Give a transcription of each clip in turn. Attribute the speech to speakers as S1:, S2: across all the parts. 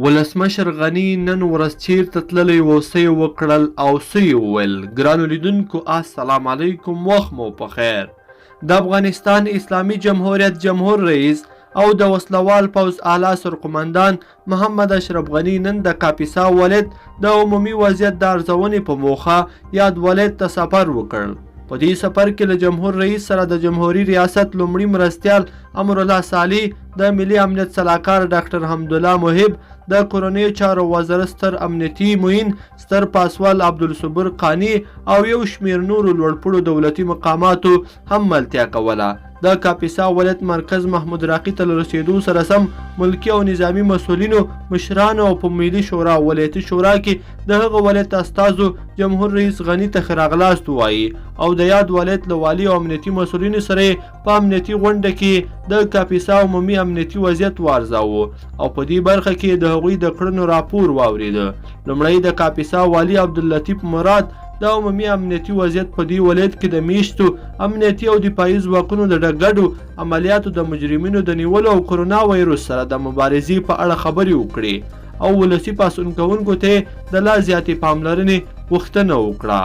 S1: ولسمشر غني نن ورځ چیرته تللی و، څه یې وکړل او څه یې وویل؟ ګرانو لیدونکو السلام علیکم، وخت مو په خیر. د افغانستان اسلامي جمهوریت جمهور رئیس او د وسلوال پوځ اعلی سرقومندان محمد اشرف غني نن د کاپیسا ولایت د عمومي وضعیت د ارزونې په موخه یاد ولایت ته سفر وکړ. په دې سفر کې له جمهور رئیس سره د جمهوري ریاست لومړي مرستیال امرالله صالح، د ملي امنیت سلاکار ډاکټر حمدالله محب، د کورنیو چارو وزارت ستر امنیتي معین ستر پاسوال عبدالصبور قانع او یو شمېر نورو لوړپوړو دولتي مقاماتو هم ملتیا کوله. د کاپیسا ولایت مرکز محمود راقي ته له رسېدو سره سم ملکي او نظامي مسؤلینو، مشرانو او په ملي شورا او ولایتي شورا کې د هغه ولایت استازو جمهور رئیس غني ته ښه راغلاست ووایي او د یاد ولایت له والي او امنیتي مسؤلینو سره یې په امنیتي غونډه کې د کاپیسا عمومي امنیتي وضعیت وارزاوه او په دې برخه کې د هغوی د کړنو راپور واورېده. لومړی د کاپیسا والي عبداللطیف مراد د عمومي امنیتي وضعیت په دې ولایت کې د میشتو امنیتي او دفاعي ځواکونو د ګډو عملیاتو، د مجرمینو د نیولو او کرونا ویروس سره د مبارزې په اړه خبرې وکړې او ولسي پاڅون کوونکو ته د لا زیاتې پاملرنې غوښتنه وکړه.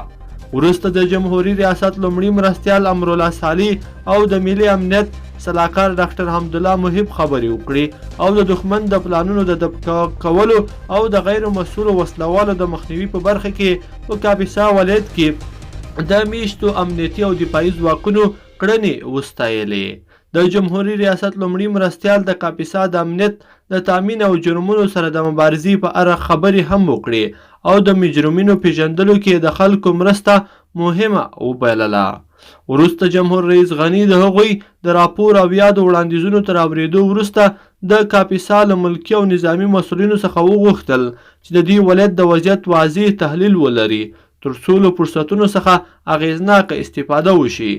S1: وروسته د جمهوري ریاست لومړي مرستیال امرالله صالح او د ملي امنیت سلاکار ډاکټر حمدالله محب خبرې وکړې او د دښمن د پلانونو د دفع کولو او د غیر مسؤلو وسلهوالو د مخنیوي په برخه کې په کاپیسا ولایت کې د میشتو امنیتي او دفاعي ځواکونو کړنې وستایلې. د جمهوري ریاست لومړي مرستیال د کاپیسا د امنیت د تامین او جرمونو سره د مبارزې په اړه خبرې هم وکړې او د مجرمینو پېژندلو کې د خلکو مرسته مهمه وبلله. وروسته جمهور رئیس غني د هغوی د راپور او یادو وړاندیزونو تر اورېدو وروسته د کاپیسا له ملکي او نظامي مسؤلینو څخه وغوښتل چې د دې ولایت د وضعیت واضح تحلیل ولري تر څو له فرصتونو څخه اغېزناکه استفاده وشي.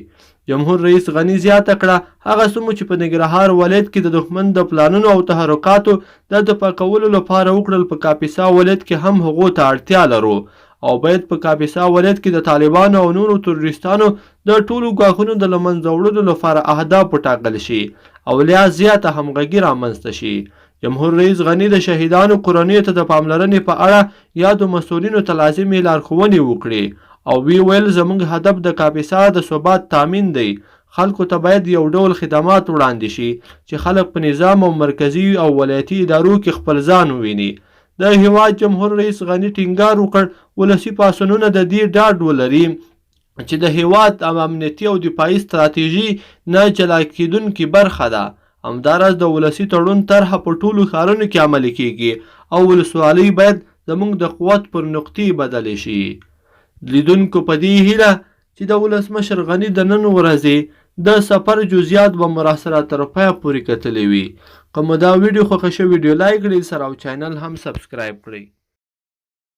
S1: جمهور رئیس غني زیاته کړه، هغه څه مو چې په ننګرهار ولایت کې د دښمن د پلانونو او تحرکاتو د دفع کولو لپاره وکړل په کاپیسا ولایت کې هم هغو ته اړتیا لرو او باید په کاپیسا ولایت کې د طالبانو او نورو تروریستانو د ټولو ګواښونو د له منځه وړلو لپاره اهداف وټاکل شي او لا زیاته همغږي رامنځته شي. جمهور رئیس غني د شهیدانو کورنیو ته د پاملرنې په اړه یادو مسؤلینو ته لازمې لارښوونې وکړې او ویې ویل، زموږ هدف د کاپیسا د ثبات تامین دی، خلکو ته باید یو ډول خدمات وړاندې شي چې خلک په نظام او مرکزي او ولایتي ادارو کې خپل ځان وویني. د هېواد جمهور رئیس غني ټینګار وکړ، ولسي پاڅونونه د دې ډاډ ولري چې د هېواد امنیتي او دفاعي ستراتیژي نه جلا کېدونکې برخه ده. همداراز د ولسي تړون طرحه په ټولو ښارونو کې عملي کېږي او ولسوالۍ باید زموږ د قوت پر نقطې بدلې شي. لیدونکو په دې هیله چې د ولسمشر غني د نن ورځې د سفر جزیات به مو راسره تر پایه پورې کتلي وي. که مو دا ویډیو خوښه شوه ویډیو لایک کړئ سره او چینل هم سبسکرایب کړئ.